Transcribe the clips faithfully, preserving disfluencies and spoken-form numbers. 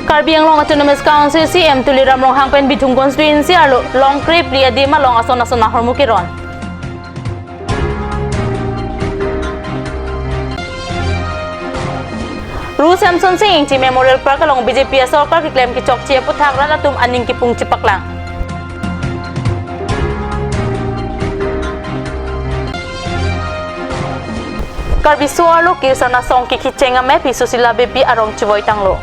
Karbi Anglong Autonomous Council C E M Tuliram Ronghang pen Bithung constituency arlo Longkre Pri adim along ason ason ahormu keron. Ru Semsonsing Ingti Memorial Park along B J P asorkar keklem kechokche aputhak rat atum aning kipung chepaklang. Karbi so-arlo Kirsana Song kekhi cheng amei Pi Susila Beypi arong chevoi tanglo.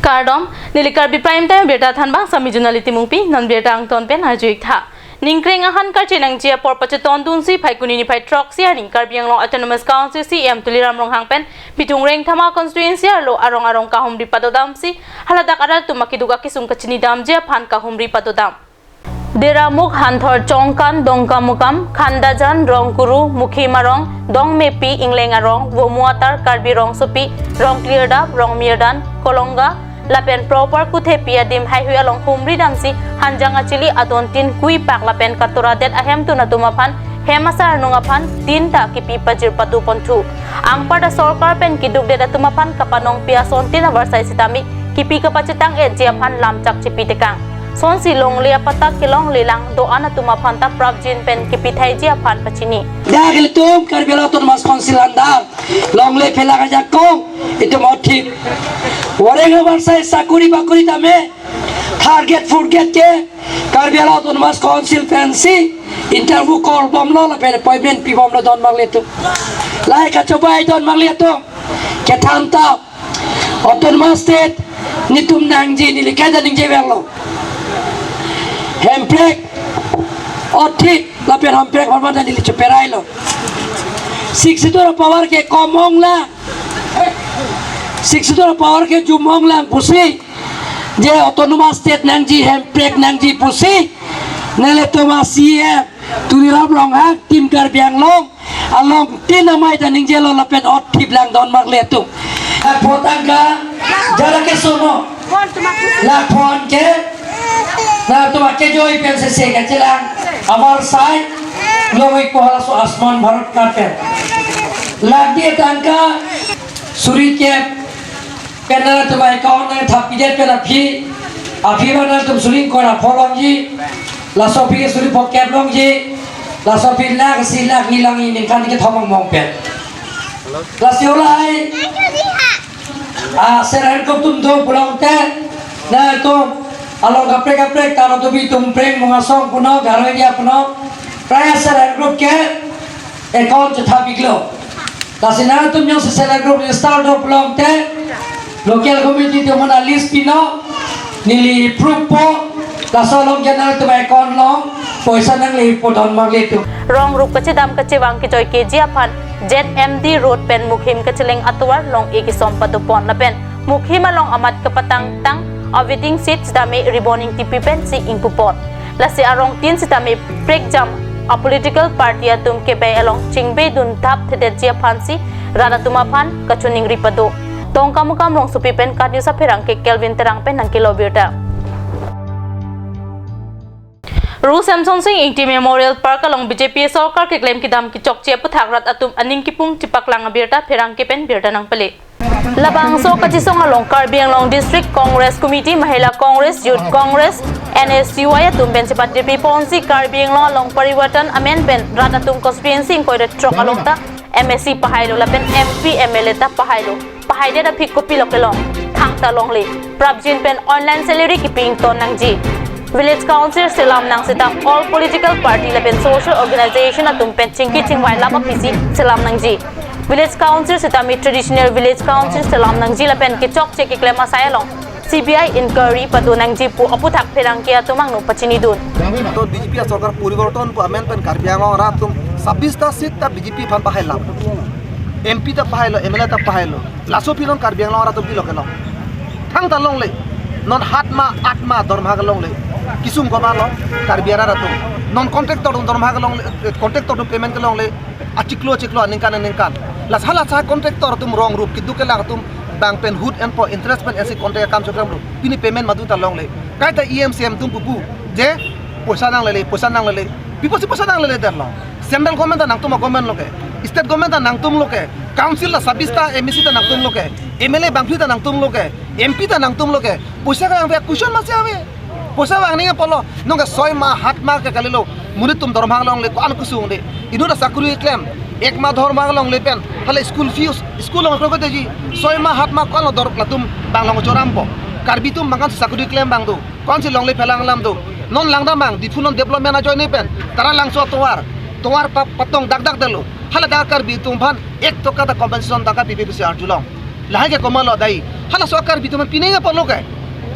Kardom, neli Karbi Prime Time birta thanbang sami Junali Timungpi, non birta angton pen arju-ik tha. Ningkreng ahan karche nangji apor pachetondunsi Phaikuni niphai throksi arni Karbi Anglong Autonomous Council C E M Tuliram Ronghang pen Bithung Rengthama constituency arlo arong arong kahumri padodamsi haladak arat atum akeduk akesung kachinidamji aphan kahumri padodam. Deramukh, Hanthor, Chongkan, Dongkamukam, Khandajan, Rongkuru, Mukhim arong, Dongmepi, Ingleng arong, Vomuatar, Karbi Rongsopi, Rongklirdap, Rongmirdan, Kolonga, lapen Proper Kuthepi adim haihui along humri damsi hanjang achili adon tin kui pak lapen katura det ahemtun atum aphan hem asar nung aphan tin ta kipi pajir patu ponthu. Anparta sorkar pen keduk det atum aphan kapanong pi ason tin avarsai sitame kipi kapachetang-etji aphan lamchak chipi tekang. Sonsi longle apatta kelongle lang do-an atum aphan ta prapjin pen kipithaiji aphan pachini. Dak ilitum Karbi Anglong Autonomous Council andar longle phelak ajakong itum othip. Wareng avarsai sakuri bakuri tame third grade, fourth grade ke Karbi Anglong Autonomous Council pensi interview call bomlo lapen appointment pi bomlo don mangle atum. Lahai kachobai don mangle atum. Kethan ta Autonomous State netum nangji neli kaita ningje vanglo. Hemprek othip lapen Hemprek hormat neli cheperailo. Sixth Schedule power ke kom ong lang. Sixth Schedule power ke jum ong lang pusi. Je Autonomous State nangji, Hemprek nangji pusi. Nelitum a C E M Tuliram Ronghang, Team Karbi Anglong along tin amei ta ningjelo lapen othip lang don mangle atum. Lakh phon tangka jara ke sono. Lakh phon ke nangtum akejoi pen sese kachelang. Avarsai long-ikpo halaso Ayushman Bharat card pen. Lakh diye tangka suri kep pen nangtum account nangthap pidet pen aphi, aphi ba nangtum suri ingkoi ra pho longji, laso aphi suri pho kep longji, laso aphi lakh isi lakh ni langji ningkan kethom mong pen. Lasi ulai a self help group atum do pulote nangtum along kaprek kaprek Taro Tobi Tumpreng Mungasong puno, Garo India puno, prai self help group ke account chethap-iklo. Lasi nangtum jongsi self help group register do pulote local committee atum aphan list pino, neli proof po, laso along ke nangtum account along poisa nangle-ikpo don mangle atum. Rong rup kachedam kachevang kechoi keji aphan Z M D Road pen Mukhim kacheleng atovar long-ik kesom padopon lapen Mukhim along amat kepatangtang a waiting shed sitame ribbon ingtipi pensi ingpupon. Lasi arong tin sitame prekjam a political party atum kebei along chingbe dunthap thedetji aphansi rat atum aphan kachiningri pado. Dongkamukam Rongsopi pen KAT News apherangke Kelvin Terang pen nangkelo birta. Ru Semsonsing Ingti Memorial Park along B J P sorkar keklem kedam kechokche aputhak rat atum aning kipung chepaklang abirta pherangke pen birta nangpale. Labangso kachisong along Karbi Anglong District Congress Committee, Mahila Congress, Youth Congress, N S U I atum pen chepatirpi ponsi Karbi Anglong along parivartan amen pen rat atum constituency ingkoi ra throk along ta M A C pahailo lapen M P M L A ta pahailo. Pahaidet aphi kopilo kelong? Thangta longle. Prapjin pen online salary kipi ington nangji. Village Council selam nang seta all political party lapen social organization atum pen chingki chingvai lap aphisi selam nangji. Village Council sitame traditional village council selam nangji lapen kechokche keklem asai along C B I inquiry pado nangji pu aputhak pherangke atum angno pachinidun. To B J P sorkar poriborton pu amen pen Karbi Anglong arat atum sabis ta seat ta B J P aphan pahai lam. M P ta pahailo, M L A ta pahailo. Laso aphi along Karbi Anglong arat atum pilo kelong? Thangta longle. Non hat ma, at ma dorma kelongle. Kisum komarlo Karbi arat atum. Non contractor atum dorma kelongle, eh, contractor atum payment kelongle. Achiklo achiklo, aningkan aningkan. Lasi hala sa contractor atum rong rup keduk kelang atum bang pen hut enpo, interest pen ensi contract akam chokram rup. Pini payment madu ta longle. Kaita E M C M atum pupu je poisa nanglele, poisa nanglele. Pi apotsi poisa nanglele derlo? Central government ta nangtum a-government lo ke, state government ta nangtum lo ke, council ta sabis ta M A C ta nangtum lo ke, M L A bangphli ta nangtum lo ke, M P ta nangtum lo ke, poisa kevang ave, question masi ave. Poisa vang nangji apotlo, nonke soi ma, hat ma ke kalilo, monit atum dorma longle, ko-an kesung de. Inut ta sakuri klem, ek ma dorma longle pen, hala school fees, school along krokote ji, soi ma, hat ma ko-an lo dor latum bang long chorampo. Karbi atum bang ko-an sakuri klem bang do, ko-an si longle phelang alam do. Non langdam bang, Diphu non development ajoine pen, Taralangso atovar, tovar pa, patong dak dak detlo. Hala dak Karbi atum aphan ek toka ta compensation ta kapipe pusi arjulong. Lahai ke komatlo dei. Halaso Karbi atum aphan pi nangji apotlo ke,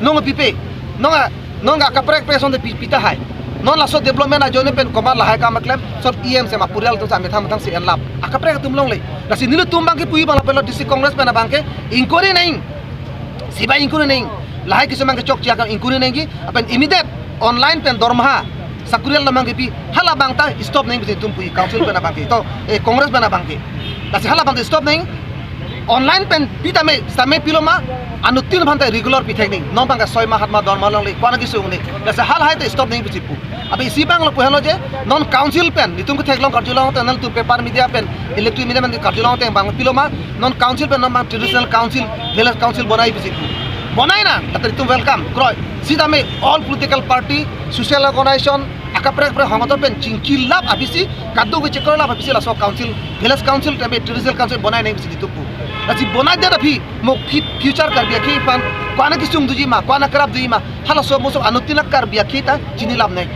nonke pipe. Nonke, nonke akaprek prek asonte pi, pi tahai. Non laso development ajoine pen komat lahai kam keklem, sob E M si ma purial atum si methang methang si enlap. Akaprek atum longle. Lasi nelitum bang ke puji bang lapen lo District Congress pen abang ke inquiry nangji. Sibai inquiry nangji. Lahai kesung bang ke chokche akam inquiry nangji. Lapen immediate online pen dorma sakuri alam bang kepi, hala bang ta stop nangji pusi nelitum puji, council pen abang ke to, eh, Congress pen abang ke. Lasi hala bang ta stop nangji. Online pen pi tame, tame pilo ma, anuttin aphan ta regular pi thek nangji. Non bang ke soi ma, hat ma dorma longle, ko-an kesung nangji. Lasi halahai ta stop nangji pusi pu. Abe isi bang lo pu henlo je, non council pen, nelitum ketheklong karjulong ateng, nelitum paper media pen, electronic media pen karjulong ateng bang pilo ma, non council pen non bang traditional council, village council bonai pusi pu. Bonai nang, lapen nelitum welcome kroi. Sitame all political party, social organization, akaprek prek hong ator pen chingki lap abisi, kadokave chekroi lap abisi laso council, village council tame traditional council bonai nangji pusi nelitum pu. Lasi bonai det aphi, mo fu-, future Karbi akhei aphan, ko-an kesung doji ma, ko-an kerap doji ma, halaso moso anuttin a-Karbi akhei ta chini lap nangji.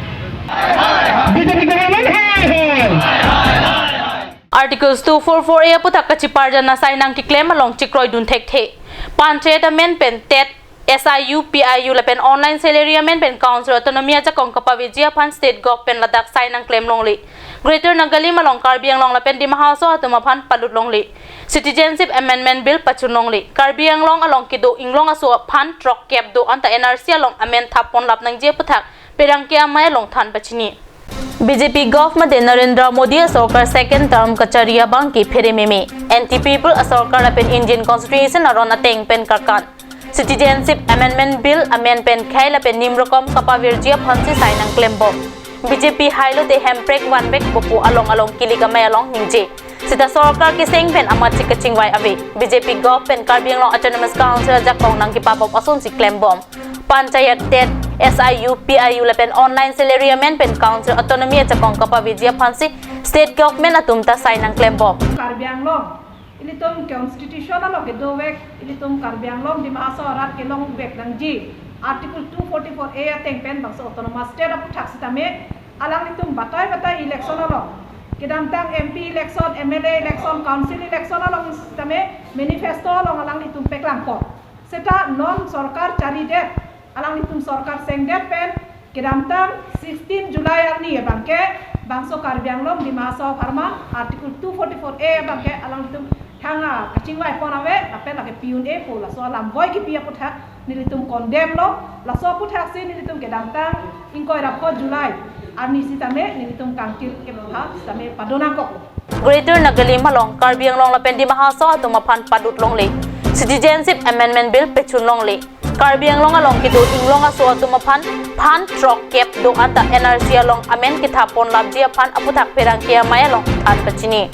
B J P government hai hai. Articles two four four A aputhak kachiparjan asai nangkeklem along chekroidun thekthe. Panchayat amen pen TET, S I U, P I U lapen online salary amen pen Council Autonomy ajakong kapaveji aphan State Govt pen ladak sai nangklem longle. Greater Nagalim along Karbi Anglong lapen Dima Hasao atum aphan palut longle. Citizenship Amendment Bill pachun longle. Karbi Anglong along kedo inglong aso aphan throkkep do anta N R C along amen thap ponlap nangji aputhak pherangke amei along than pachini. B J P Govt mate Narendra Modi asorkar second term kachari abang ke phere meme. Anti people asorkar lapen Indian Constitution aron ateng pen karkan. Citizenship Amendment Bill amen pen khei lapen nimrokom kapavirji aphansi sai nangklembom. B J P hailote hemprek vanvek bopo along along kilik amei along ningje. Sita sorkar keseng pen amatsi kachingvai ave. B J P Govt pen Karbi Anglong Autonomous Council ajakong nangkepabom asonsi klembom. Panchayat TET, S I U, P I U lapen online salary amen pen Council Autonomy ajakong kapaveji aphansi State Government atum ta sai nangklembom. Karbi Anglong, ilitum constitution along kedovek, ilitum Karbi Anglong Dima Hasao arat kelongvek nangji Article two forty-four A ateng pen bangso Autonomous State aputhak sitame, alanglitum batai batai election along, kedamtang M P election, M L A election, council election along sitame manifesto along alanglitum paklangkok. Seta non sorkar charidet, alanglitum sorkar sengdet pen, kedamtang sixteen July arni abangke, bangso Karbi Anglong Dima Hasao apharman Article two forty-four A abangke alanglitum thang a kachingvai pon ave, lapen lake pi un-e pu laso alam voi kipi aputhak nelitum condemn lo, laso aputhaksi nelitum kedamtang ingkoi ra pho July arni sitame nelitum kangkil kepha sitame padonangkok. Greater Nagalim along Karbi Anglong lapen Dima Hasao atum aphan padut longle. Citizenship Amendment Bill pechun longle. Karbi Anglong along kedo inglong aso atum aphan phan throkkep do anta N R C along amen kethap ponlapji aphan aputhak pherangke amei along than pachini.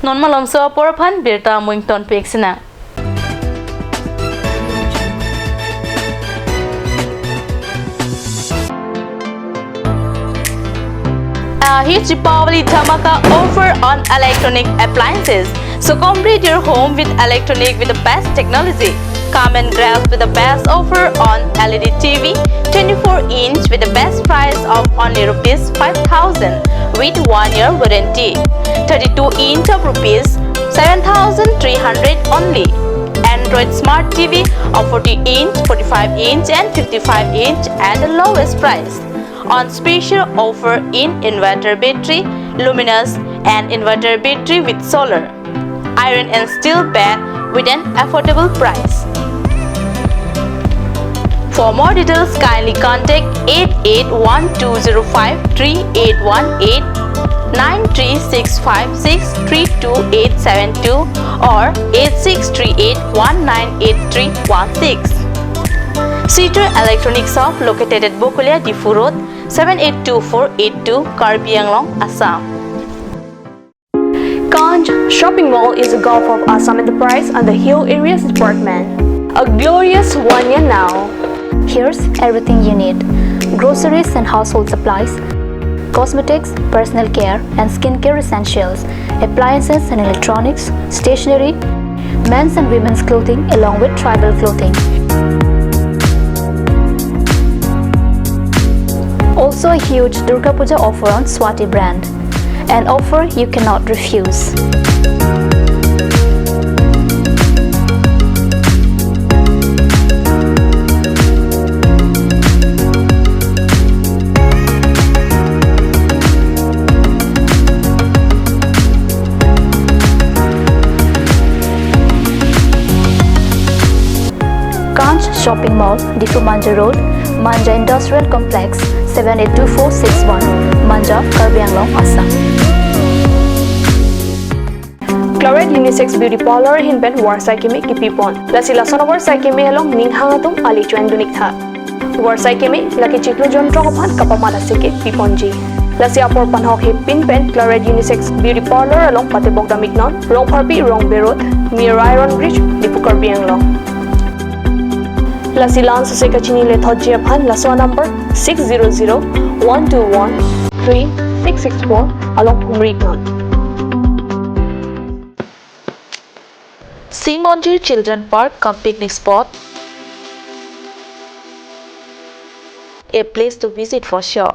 Non malomso apor aphan birta muington pek sinang. A huge Deepavali Dhamaka offer on electronic appliances. So complete your home with electronic with the best technology. Come and grab with the best offer on L E D T V, twenty-four inch with the best price of only rupees five thousand with one year warranty. Thirty-two inch of rupees seven thousand three hundred only. Android Smart T V of forty inch, forty-five inch and fifty-five inch at the lowest price. On special offer in inverter battery, luminous and inverter battery with solar, iron and steel bed with an affordable price. For more details, kindly contact eight eight one two zero five three eight one eight, nine three six five six three two eight seven two or eight six three eight one nine eight three one six. Sitor Electronic Shop located at Bokolia, Diphu Road, seven eight two four eight two, Karbi Anglong, Assam. Kanch Shopping Mall is a gulf of Assam Enterprise and the Hill Areas Department. A glorious one year now. Here's everything you need: groceries and household supplies, cosmetics, personal care and skincare essentials, appliances and electronics, stationery, men's and women's clothing, along with tribal clothing. Also a huge Durga Puja offer on Swati brand. An offer you cannot refuse. Kanch Shopping Mall, Diphu Manja Road, Manja Industrial Complex, seven eight two four six one, Manja, Karbi Anglong, Assam. Claret Unisex Beauty Parlor ahin pen varsai keme kipipon. Lasi lason avarsai keme along ning hang atum ali cho-en dun-ik tha. Varsai keme lake chiklo jonthrok aphan kapamat aseke piponji. Lasi apor panhok hepin pen Claret Unisex Beauty Parlor along patebok dam-iknon, Rongpharpi Rongbe Road, near Iron Bridge, Diphu, Karbi Anglong. Lasi la-an sose kachini lethotji aphan laso number six zero zero one two one three six six four along humri-iknon. Singmonjir Children Park cum picnic spot, a place to visit for sure.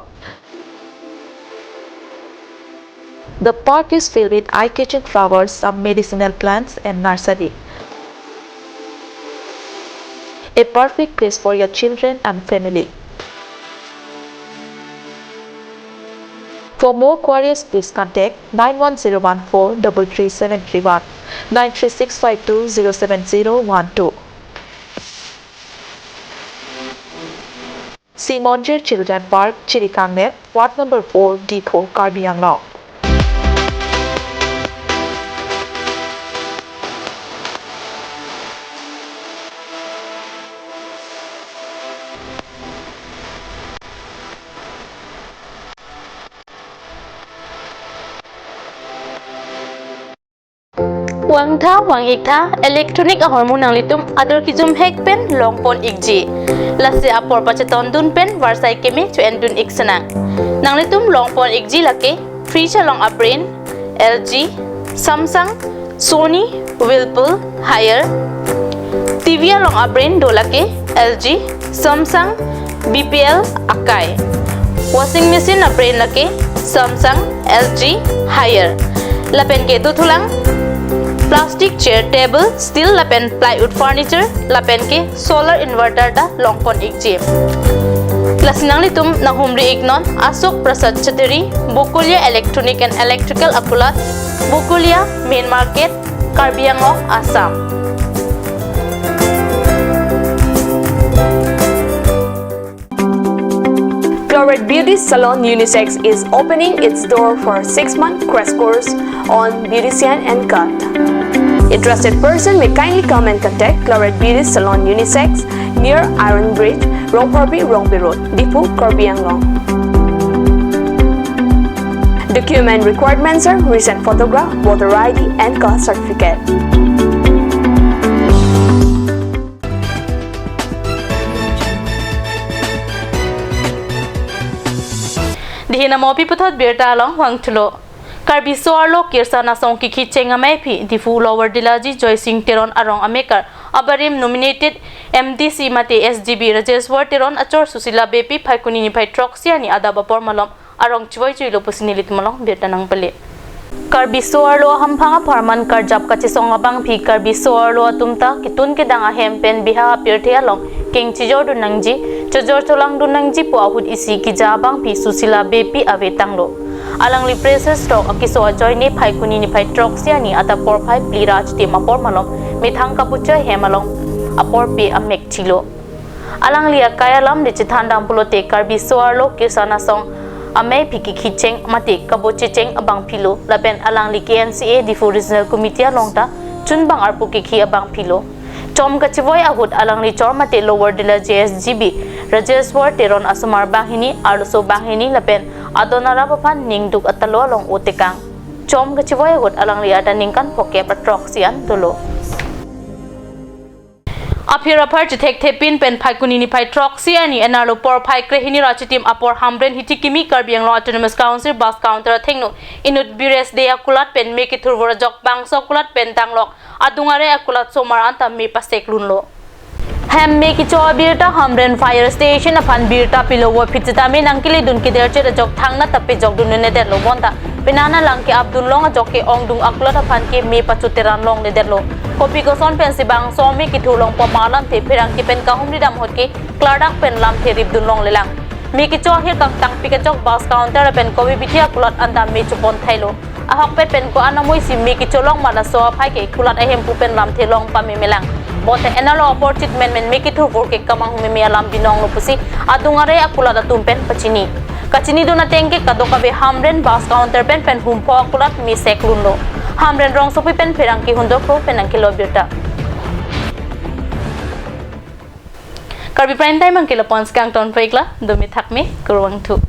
The park is filled with eye-catching flowers, some medicinal plants, and nursery. A perfect place for your children and family. For more queries, please contact nine one zero one four double three seven three one, nine three six five two zero seven zero one two. Singmonjir Children Park, Chirikangnet, Ward number four, Diphu, Karbi Anglong. Vangtha, vang-iktha, electronic ahormu nanglitum ador kejum hek pen longpon-ikji. Lasi apor pachetondun pen varsai keme cho-endun-ik sinang. Nanglitum longpon-ikji lake fridge along abrand L G, Samsung, Sony, Whirlpool, Haier. T V along abrand do lake L G, Samsung, B P L, Akai. Washing machine abrand lake Samsung, L G, Haier. Lapen ke dothulang plastic chair, table, steel lapen plywood furniture, lapen ke solar inverter ta longpon-ikji. Lasi nanglitum nanghumri-iknon Ashok Prasad Chattery, Bokolia Electronic and Electrical Akulat, Bokolia, Main Market, Karbi Anglong, Assam. Claret Beauty Salon Unisex is opening its door for six-month crash course on beautician and cut. Interested person may kindly come and contact Claret Beauty Salon Unisex near Iron Bridge, Rongpharpi, Rongbe Road, Diphu, Karbi Anglong. Document requirements are recent photograph, voter I D, and caste certificate. Dihin amopi puthot birta along vangthulo. Karbi so-arlo Kirsan Asong kikhicheng ameiphi Diphu Lower Dilaji Joysing Teron arong amekar abarim nominated M D C mate S G B Rajeshwar Teron achor Susila Beypi Phaikuni niphai throksi arni adap apor malom arong chevoi chuilo pusi nelitum along birta nangpale. Karbi so-arlo ahamphang apharman karjap kachesong abangphi Karbi so-arlo atum ta ketun kedang ahem pen biha apirthe along keng chejordun nangji, chojor cholangdun nangji pu ahut isi keja abangphi Susila Beypi avetanglo. Alangli Press Trust akeso ajoine Phaikuni niphai throksi arni adap porphai phli ra achitim apor malom methang kabuchoi hem along aporpe amek chilo. Alangli akai alam le chethandam pulote Karbi so-arlo Kirsan Asong ameiphi kikhicheng mate kabochecheng abangphilo lapen alangli K N C A Diphu Regional Committee along ta chunbang arpu kikhi abangphilo. Chom kachevoi ahut alangli chor mate Lower Dilaji S G B Rajeshwar Teron asomar banghini, arloso banghini lapen adon arap aphan ningduk atalo along otekang. Chom kachevoi ahut alangli arta ningkan phokep ra throksi an dolo. Aphir aphar chethekthe pin pen Phaikuni niphai throksi arni enarlo porphai krehini ra chitim apor Hamren Hithi Kimi Karbi Anglong Autonomous Council bus counter athengno inut Bires Dey akulat pen me kethurvor ajok bangso akulat pen danglok adung are akulat somar anta me pasek lunlo. Hem me kecho abirta Hamren Fire Station aphan birta pilo vo phit sitame nangkeledun kederchet ajok thangnat ta pejok dun un-edetlo bonta penang alang ke-ap dunlong ajok ke-ongdung akulat aphan ke me pachoteran longledetlo. Kopi koson pensi bangso me kethur longpo ma alamthe pherangke pen kahumri dam ahut ke klardak pen lamthe rip dun longlelang. Me kecho ahir kangtangpik ajok bus counter pen kopi bithi akulat anta me chopon thailo. Ahokpet pen ko-an amoisi me kecholong ma laso aphai ke kulat ahemphu pen lamthe long pamemelang. Bonta enarlo apor chit menmen me kethurvor ke kamanghu meme alam binonglo pusi adung are akulat atum pen pachini. Kachinidun ateng ke kadokave Hamren bus counter pen pen humpho akulat me sek lunlo. Hamren rongsopi pen pherangke Hundokro pen nangkelo birta. Karbi Prime Time angke lapu-an si kangton prekla, dome thakme, kurvangthu.